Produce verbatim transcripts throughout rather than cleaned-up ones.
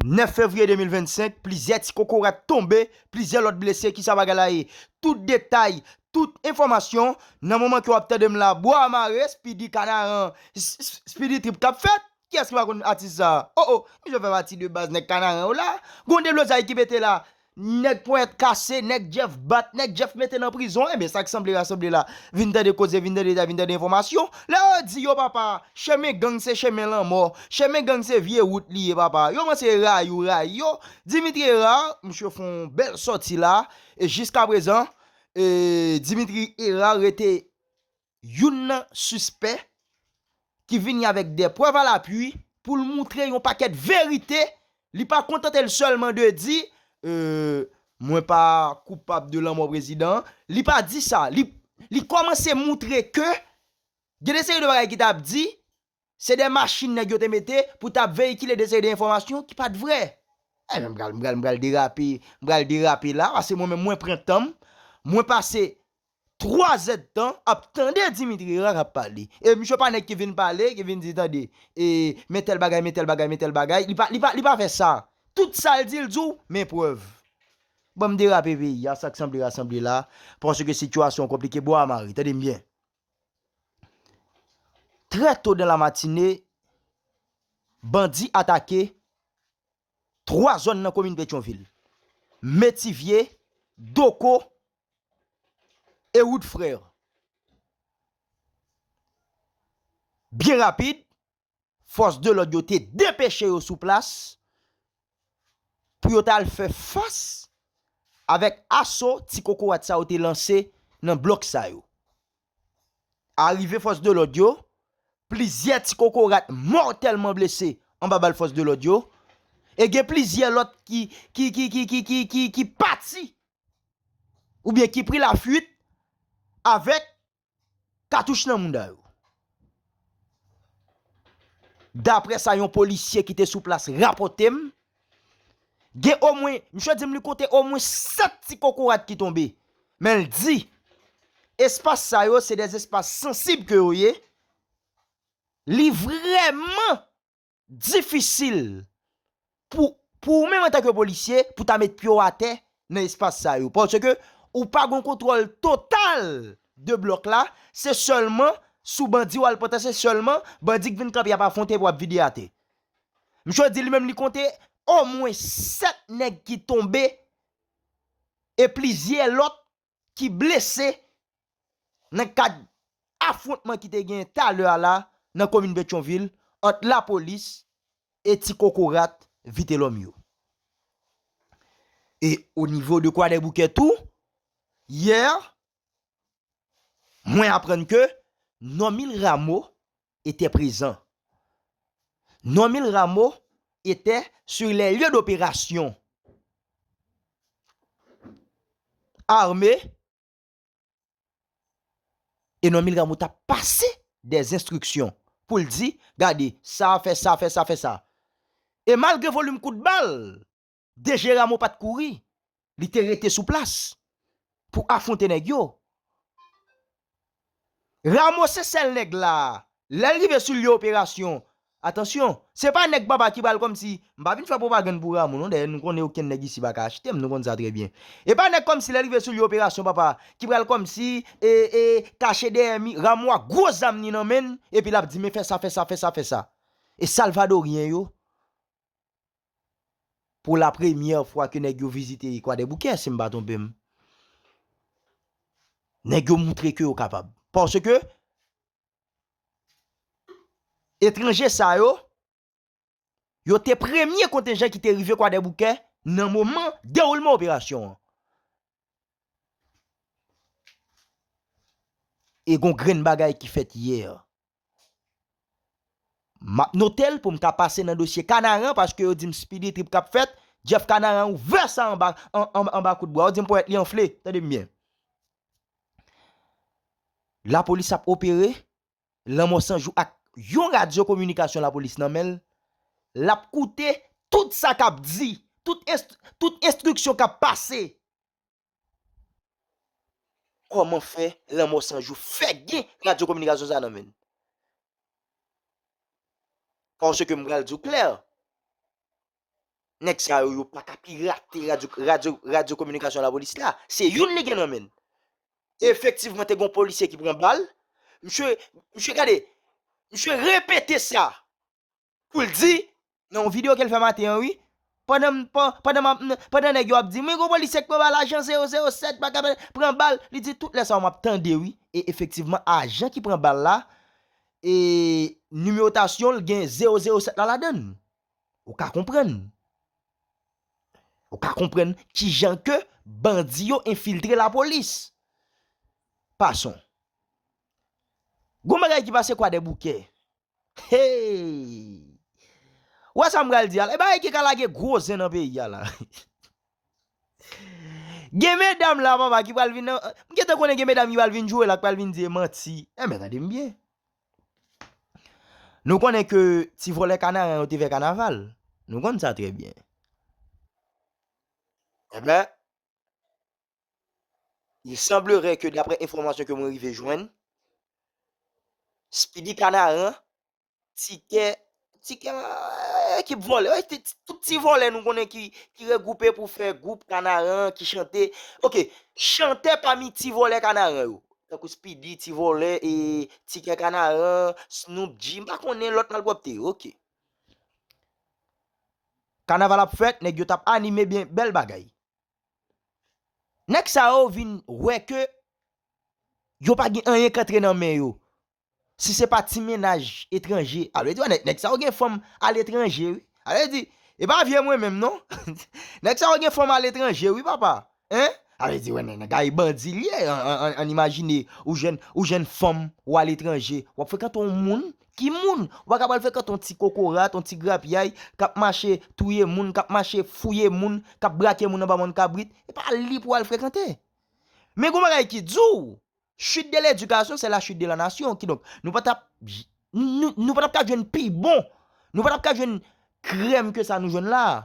Nèf fevriye de mil vennsenk, plizyè ti kokorat tonbe, plizyè lòt blese. Kisa bagay la ye? Tout detay, tout enfòmasyon, nan moman ke w ap tande m la, bwa mare, Speedy Kanaran, S-, S-, Speedy Trip k ap fèt. Kiyès ki pa konn atis sa a? Oh, oh, misye fè pati de baz nèg Kanaran yo la. Gon deblozay ki pete la. Nèg ponyèt kase, nèg Jeff bat, nèg Jeff mete nan prizon. Ebyen, sa k sanble rasanble la. Vin tande koze, vin tande detay, vin tande enfòmasyon. Lè yo di yo, papa, chemen gang se chemen lanmò. Chemen gang se vye wout li ye, papa. Yo kòmanse rayi yo, rayi yo. Dimitri Hérard, misye fè yon bèl sòti la. E jiskaprezan, e, Dimitri Hérard rete youn nan sispè ki vini avèk de prèv a lapui pou l moutre yon pakèt verite. Li pa kontante l sèlman de di, euh, mwen pa koupab de lanmò prezidan an. Li pa di sa. Li, li kòmanse moutre ke gen de seri de bagay ki t ap di, se de machin nèg yo te mete pou t ap veyikile de seri de enfòmasyon ki pa t vrè. Ebyen, m pral, m pral, m pral derape, m pral derape la, paske mwen menm, mwen pran tan m, mwen pase twa zèdtan ap tande Dimitri Hérard k ap pale. E misye pa nèg ki vin pale, ki vin di, tande, e, men tèl bagay, men tèl bagay, men tèl bagay. Li pa, li pa, li pa fè sa. Tout sa l di, l di w, men prèv. Ban m derape peyi a, sa k sanble rasanble la, paske sitiyasyon an konplike, bwa mare, tande m byen. Très tôt dans la matinée, bandi atake twa zòn nan komin Petyonvil, Metivye, Doko e Wood Frère. Byen rapid, fòs de lòd yo te depeche yo sou plas pou yo t al fè fas avèk aso ti kokorat sa yo te lanse nan blòk sa yo. Arive fòs de lòd yo, plizyè ti kokorat mòtèlman blese anba bal fòs de lòd yo, e gen plizyè lòt ki, ki, ki, ki, ki, ki, ki, ki pati oubyen ki pri lafuit avèk katouch nan mouda yo. Daprè sa yon polisye ki te sou plas rapòte m, gen omwen, misye di m li konte omwen sèt ti kokorat ki tonbe. Men l di, espas sa yo, se de espas sansib ke yo ye. Li vrèman difisil pou, pou ou menm antanke polisye, pou ta met pye w atè nan espas sa yo. Paske ou pa gen kontwòl total de blòk la, se sèlman sou bandi w al pran tan, se sèlman bandi k vin kanpe ap afwonte epi w ap vide atè. Misye di li menm li konte omwen sèt nèg ki tonbe e plizyè lòt ki blese nan kad afwontman ki te gen talè a la nan komin Petyonvil ant lapolis e ti kokorat Vitelòm yo. E o nivo de Kwadèboukè tou, yè, mwen aprann ke Normil Rameau était présent. Normil Rameau était sur les lieux d'opération armée e Normil Rameau t ap pase des instructions pou l di, gade, sa fè sa, fè sa, fè sa. E malgre volim kout bal, D G Rameau pa t kouri. Li te rete sou plas pou afwonte nèg yo. Rameau se sèl nèg la. Lè l rive sou lye operasyon, atansyon, se pa nèg papa ki pral kòmsi, m pa vin fè pwopagann pou Rameau non, dayè nou konnen okenn nèg isi pa ka achte m, nou konn sa trè byen. E pa nèg kòmsi lè l rive sou lye operasyon papa, ki pral kòmsi, e, e, kache dèyè mi, Rameau a gwo zam ni nan men l, epi l ap di, men fè sa, fè sa, fè sa, fè sa. E Salvadoryen yo, pou la premyè fwa ke nèg yo vizite Kwadèboukè, si m pa twonpe m. Nèg yo moutre ke yo kapab. Paske etranje sa yo, yo te premye kontenjan ki te rive Kwadèboukè nan moman dewoulman operasyon an. E gon grenn bagay ki fèt yè. M ap note l pou m ka pase nan dosye Kanaran, paske yo di m Speedy Trip k ap fèt, Jeff Kanaran ouvè sa anba, an, an, anba kout bwa. Yo di m ponyèt li anfle. Tande m byen. Lapolis ap opere, Lanmò San Jou ak yon radyo kominikasyon lapolis nan men l. L ap koute tout sa k ap di, tout enst-, tout enstriksyon k ap pase. Kòman fè Lanmò San Jou fè gen radyo kominikasyon sa nan men l? Paske m pral di w klè, nèg sa yo, yo pa ka pirate radyo, radyo, radyo kominikasyon lapolis la. Se youn li gen nan men l. Efektivman, te gen yon polisye ki pran bal. Misye, misye gade, misye repete sa pou l di, nan yon videyo ke l fè maten an, wi. Pandan m, pan-, pandan m ap, pandan nèg yo ap di, "Mwen, gon polisye k pran bal, ajan zewo zewo sèt pa ka pran bal," li di, "Tout lè sa yo m ap tande, wi." E efektivman, ajan ki pran bal la, e nimewotasyon l gen zewo zewo sèt la ladan l. Ou ka konprann. Ou ka konprann kijan ke bandi yo enfiltre lapolis. Pason. Gon bagay ki pase Kwadèboukè. Hey! Ou wè sa m pral di a la? E bagay ki ka lage gwo zen nan peyi a la. Gen medam la, papa, ki pral vin nan, m gentan konnen gen medam ki pral vin joure la, ki pral vin di e manti. Enben, tande m byen. Nou konnen ke ti vòlè Kanaran yo te fè kanaval. Nou konn sa trè byen. Enben, il semblerait que, daprè enfòmasyon ke mwen rive jwenn, Speedy Kanaran, Tikè, Tikè, eh, ekip vòlè, eh, ti, ti, tout ti vòlè nou konnen ki, ki regwoupe pou fè gwoup Kanaran, ki chante. Oke, chantè pami ti vòlè Kanaran yo. Tankou Speedy, ti vòlè, e Tikè Kanaran, Snoop G, m pa konnen lòt malpwòpte yo, oke. Kanaval ap fèt, nèg yo t ap anime byen, bèl bagay. Nèg sa yo vin wè ke yo pa gen anyen k antre nan men yo. Si se pa ti mennaj etranje, a vle di, wè, nèg, nèg sa yo gen fanm aletranje, wi. A vle di, e pa vye mwen menm, non. Nèg sa yo gen fanm aletranje, wi, papa. Hein? A vle di, wè, nèg, nèg Ayiti bandi li ye. An, an, an, an imajine, ou jwenn, ou jwenn fanm ou aletranje, w ap frekante yon moun, ki moun? Ou pa ka pral frekante yon ti kokorat, yon ti grapyay, k ap mache touye moun, k ap mache fouye moun, k ap brake moun anba mòn kabrit. E pa li pou w al frekante. Men gon bagay ki di w, chute de l'éducation, c'est la chute de la nation. Kidonk, nou pa t ap, nou, nou pa t ap ka jwenn pi bon. Nou pa t ap ka jwenn krèm ke sa nou jwenn la a.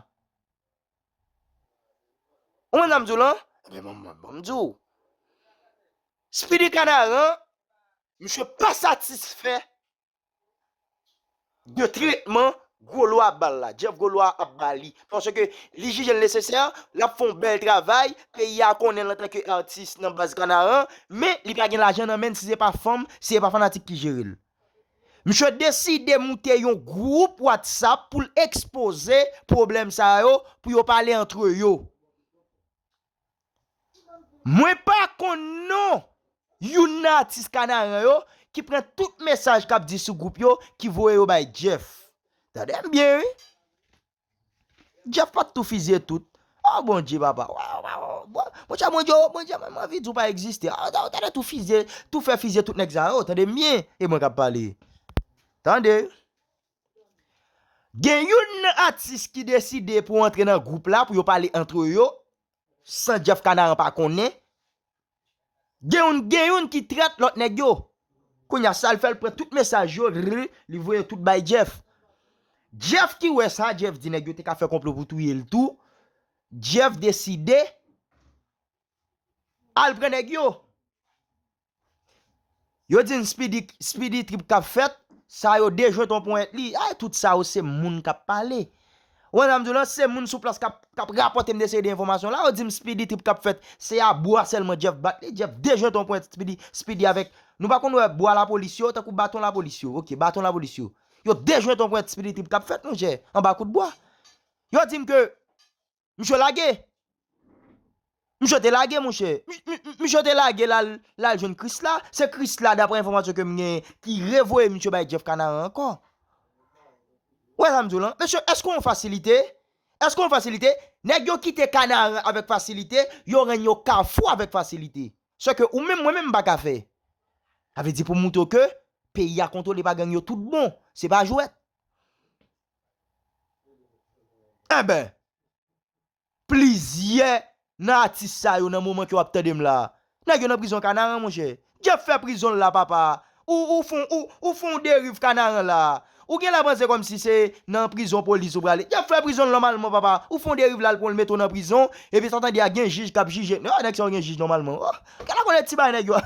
Ou konn sa m di w lan? Ebyen, ban m, ban m di w. Speedy Kanaran, misye pa satisfè de tretman Golo ap ba l la, Jeff Golo ap ba li. Paske li jije l nesesè, l ap fè yon bèl travay, peyi a konnen l antanke atis nan baz Kanaran, men li pa gen lajan nan men l si se pa fanm, si se pa fanatik ki jere l. Misye deside moute yon gwoup WhatsApp pou l ekspoze pwoblèm sa yo, pou yo pale antre yo. Mwen pa konn non youn nan atis Kanaran yo ki pran tout mesaj k ap di sou gwoup yo, ki voye yo bay Jeff. Tande m byen, wi. Jeff pa t tou fizye tout. O Bondye, papa. Wa, wa, wa, wa. Monchè, Bondye, Bondye, mwen, mwen anvi di w pa egziste. A, ta, ta tou fizye, tou fè fizye tout nèg sa yo. Tande m byen. E mwen k ap pale. Tande. Gen youn nan atis ki deside pou antre nan gwoup la, pou yo pale antre yo, san Jeff Kanaran pa konnen. Gen youn, gen youn ki trèt lòt nèg yo. Kounye a, sa l fè, l pran tout mesaj yo, rrr, li voye tout bay Jeff. Jeff ki wè sa, Jeff di nèg yo te ka fè konplo pou touye l tou. Jeff deside al pran nèg yo. Yo di n Speedy, Speedy trip k ap fèt, sa yo dejwent yon ponyèt li. Ay, tout sa yo se moun k ap pale. Ou konn sa m di w lan, se moun sou plas k ap, k ap rapòte m de seri de enfòmasyon la. Yo di m Speedy trip k ap fèt, se a bwa sèlman Jeff bat li. Jeff dejwent yon ponyèt Speedy, Speedy avèk, nou pa konn wè bwa lapolis yo, tankou baton lapolis yo. Oke, baton lapolis yo. Yo dejwent yon ponyèt Speedy trip k ap fèt, monchè, anba kout bwa. Yo di m ke Misye lage. Misye te lage, monchè. Mi-, mi-, mi-, misye te lage, l al, l al jwenn Krisla. Se Krisla, daprè enfòmasyon ke m genyen, ki revoye misye bay Jeff Kanaran ankò. Ou wè sa m di w lan? Mesye, èske yon fasilite? Èske yon fasilite? Nèg yo kite Kanaran avèk fasilite, yo rann yo Kafou avèk fasilite. Sèke ou menm, mwen menm, m pa ka fè. Sa vle di pou montre w ke peyi a kontwole pa gang yo tout bon. Se pa jwèt. Enben, plizyè nan atis sa yo nan moman ke w ap tande m la, nèg yo nan prizon Kanaran, monchè. Jeff fè prizon l la, papa. Ou, ou fon, ou, ou fon deriv Kanaran la. Ou genlè panse kòmsi se nan prizon polis ou prale. Y ap fè prizon l nòmalman, papa. Ou fè yon deriv la, l pran l mete w nan prizon. Epi sa w tande a gen jij k ap jije. Non, nèg sa yo gen jij nòmalman. Oh, gad la konnen ti bagay nèg yo.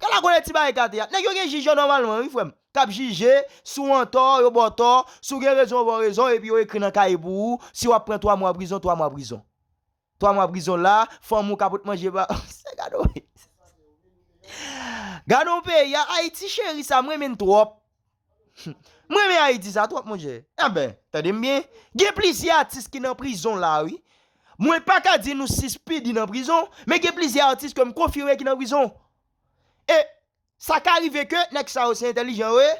Gad la konnen ti bagay kate a. Nèg yo gen jij yo nòmalman, wi, frè m. K ap jije, si w antò, yo ba w tò, si w gen rezon, yo ba w rezon, epi yo ekri nan kaye pou ou, si w ap pran twa mwa prizon, twa mwa prizon. Twa mwa prizon la, fanm ou ka pot manje ba. Gade yon peyi, a Ayiti cheri sa, m renmen n twòp. M renmen Ayiti sa twòp, monchè. Enben, tande m byen. Gen plizyè atis ki nan prizon la, wi. Mwen pa ka di nou si Speedy nan prizon, men gen plizyè atis ke m konfime ki nan prizon. E sa ka rive ke nèg sa yo se entèlijan yo ye.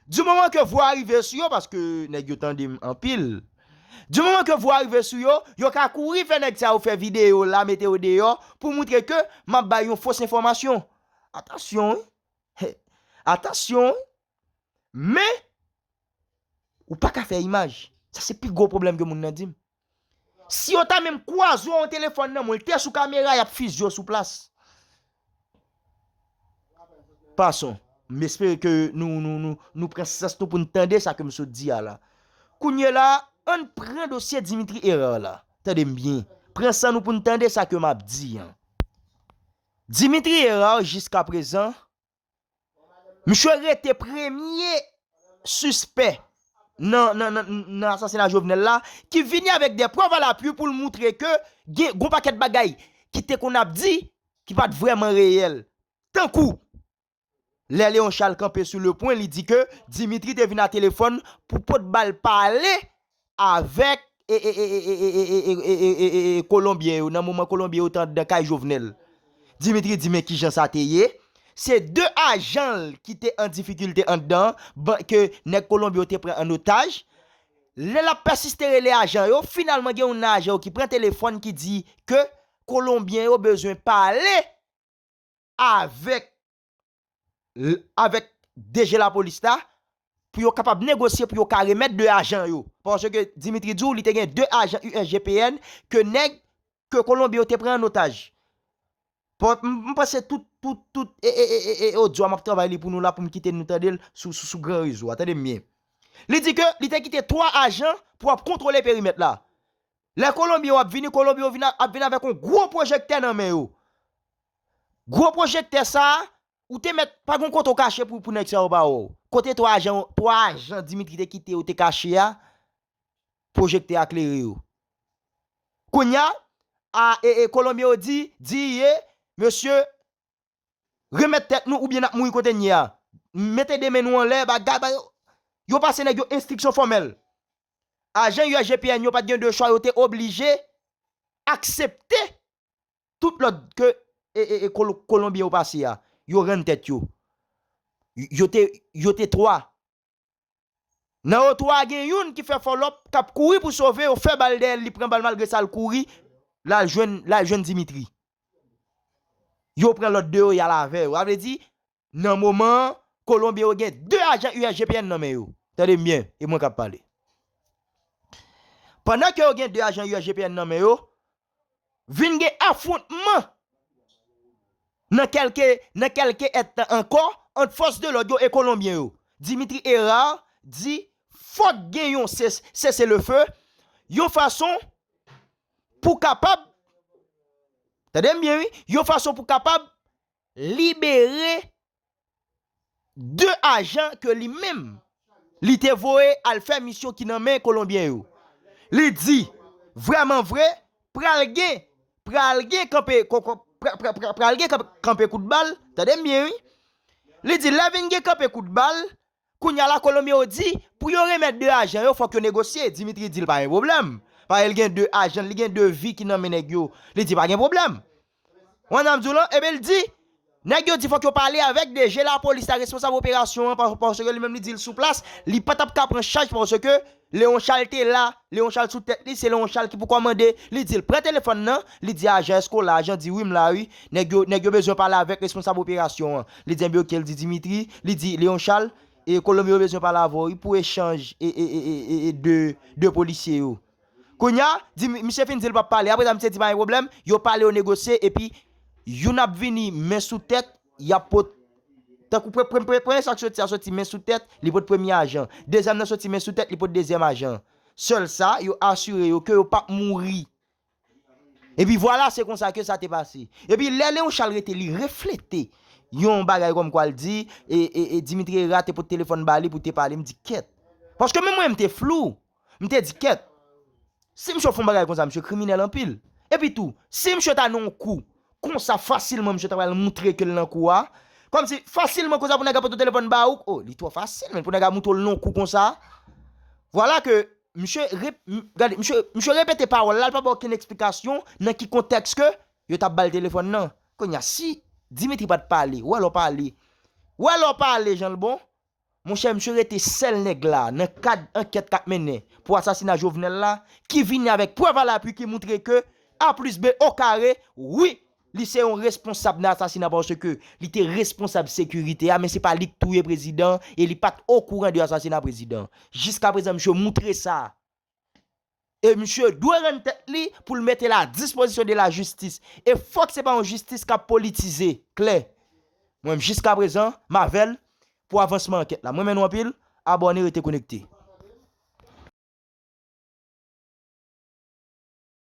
Di moman ke vwa rive sou yo, paske nèg yo tande m anpil. Di moman ke vwa rive sou yo, yo ka kouri fè nèg sa yo fè videyo la, mete yo deyò, pou moutre ke m ap bay yon fos enfòmasyon. Atansyon, wi. Atansyon, wi. Men, ou pa ka fè imaj. Sa se pi gwo pwoblèm ke moun nan di m. Si yo ta menm kwaze w yon telefòn nan men w, l te sou kamera, y ap fizye w sou plas. Passons. M espere ke nou, nou, nou, nou pran sans nou pou n tande sa ke m sot di a la. Kounye la, ann pran dosye Dimitri Hérard la. Tande m byen. Pran san nou pou n tande sa ke m ap di an. Dimitri Hérard, jiskaprezan, misye rete premye sispè nan, nan, nan, nan asasina Jovenel la, ki vini avèk de prèv a lapui pou l moutre ke gen gon pakèt bagay ki te konn ap di ki pa t vrèman reyèl. Tankou, lè Léon Charles kanpe sou Le Point, li di ke Dimitri te vin a telefòn pou pot ba l pale avèk e, e, e, e, e, Kolonbyen yo, nan moman Kolonbyen yo te anndan kay Jovenel. Dimitri di, men kijan sa te ye? Se de ajan l ki te an difikilte anndan, ban, ke nèg Kolonbyen yo te pran an otaj. Lè l ap pèsiste rele ajan yo, finalman gen youn nan ajan yo ki pran telefòn ki di ke Kolonbyen yo bezwen pale avèk, avèk D G lapolis la, pou yo kapab negosye, pou yo ka remèt de ajan yo. Paske Dimitri di w, li te gen de ajan U S G P N ke nèg ke Kolonbyen yo te pran an otaj. Bon, m, m panse tout, tout, tout, e, e, e, e, e, odyo a m ap travay li pou nou la, pou m kite nou tande l sou, sou, sou gran rezo a. Tande m byen. Li di ke li te kite twa ajan pou ap kontwole perimèt la. Lè Kolonbyen yo ap vini, Kolonbyen yo vin a, ap vin avèk yon gwo pwojektè nan men yo. Gwo pwojektè sa a, ou te mèt pa gen kote w kache pou, pou nèg sa yo pa wè w. Kote twa ajan, twa ajan Dimitri te kite yo te kache a, pwojektè a klere yo. Kounye a, a, e, e, Kolonbyen yo di, di ye, mesye, remèt tèt nou oubyen n ap mouri kote n ye a. Mete de men nou anlè, bagay, bagay. Yo pase nèg yo enstriksyon fòmèl. Ajan U S G P N yo pa t gen de chwa, yo te oblije aksepte tout lòd ke e, e, e, Kolo-, Kolonbyen yo pase a. Yo rann tèt yo. Yo te, yo te twa. Nan yo twa, gen youn ki fè fòlòp, k ap kouri pou sove, yo fè bal dèyè l, li pran bal, malgre sa l kouri, l al jwenn, l al jwenn Dimitri. Yo pran lòt de yo, y al avè yo. Sa vle di, nan moman an, Kolonbyen yo gen de ajan U S G P N nan men yo. Tande m byen, e mwen k ap pale. Pandan ke yo gen de ajan U S G P N nan men yo, vin gen afwontman nan kèlke, nan kèlke èdtan ankò ant fòs de lòd yo e Kolonbyen yo. Dimitri Hérard di fòk gen yon se-, sese le fe, yon fason pou kapab, tande m byen wi, yon fason pou kapab libere de ajan ke li menm, li te voye al fè misyon ki nan men Kolonbyen yo. Li di, vrèman vre, pral gen, pral gen kanpe, ko-, ko-, pra-, pra-, pra-, pral gen kanpe, kanpe kout bal, tande m byen wi. Li di, lè vin gen kanpe kout bal, kounye a la Kolonbyen yo di, pou yo remèt de ajan yo, fòk yo negosye. Dimitri di l pa gen pwoblèm. Paske l gen de ajan, li gen de vi ki nan men nèg yo. Li di pa gen pwoblèm. Ou konn sa m di w lan? Ebyen, l di, nèg yo di fòk yo pale avèk D G lapolis la, responsab operasyon an, pa-, paske li menm li di l sou plas, li pa t ap ka pran chaj paske Léon Charles te la, Léon Charles sou tèt li, se Léon Charles ki pou kòmande. Li di l pran telefòn nan, li di ajan èske w la, ajan di wi m la wi. Nèg yo, nèg yo bezwen pale avèk responsab operasyon an. Li di enben oke, l di Dimitri, li di Léon Charles, e Kolonbyen yo bezwen pale avè w wi pou echanj e, e, e, e, e, e de, de polisye yo. Kounye a, di, misye fin di l p ap pale. Apre sa, misye di pa gen pwoblèm. Yo pale, yo negosye, epi youn ap vini men sou tèt, y ap pot Tankou pre- pre- pre- premye sa k soti a soti men sou tèt, li pot premye ajan. Dezyèm nan soti men sou tèt, li pot dezyèm ajan. Sèl sa, yo asire yo ke yo p ap mouri. Epi vwala, se konsa ke sa te pase. Epi lè Leon Charles rete, li reflete yon bagay kòmkwa l di, e, e, e Dimitri Herrard te pot telefòn ba li pou te pale, m di kèt. Paske menm mwen, m te flou. M te di kèt. Si misye fè yon bagay konsa, misye kriminèl anpil. Epi tou, si misye ta nan yon kou, konsa fasilman misye ta pral moutre ke l nan kou a. Kòmsi fasilman konsa pou nèg la pote yon telefòn ba ou, oh, li twò fasil, men pou nèg la moutre w l nan yon kou konsa. Vwala ke misye rep- m- gade, misye, misye repete pawòl la, li pa ba okenn eksplikasyon nan ki kontèks ke yo t ap ba l telefòn nan. Kounye a, si Dimitri pa t pale, wè lè w pale. Wè lè w pale, jan l bon. Monchè, misye rete sèl nèg la nan kad ankèt k ap mennen pou asasina Jovenel la, ki vini avèk prèv a lapui ki moutre ke A plis B o kare, wi, li se yon responsab nan asasina paske li te responsab sekirite a, men se pa li k touye prezidan e li pa t okouran de asasina prezidan. Jiskaprezan, misye moutre sa. E misye dwe rann tèt li pou l mete l a dispozisyon de lajistis. E fòk se pa yon jistis k ap politize. Klè. Mwen menm, jiskaprezan, m avè l pou avansman ankèt la. Mwen renmen nou anpil. Abòne, rete konekte.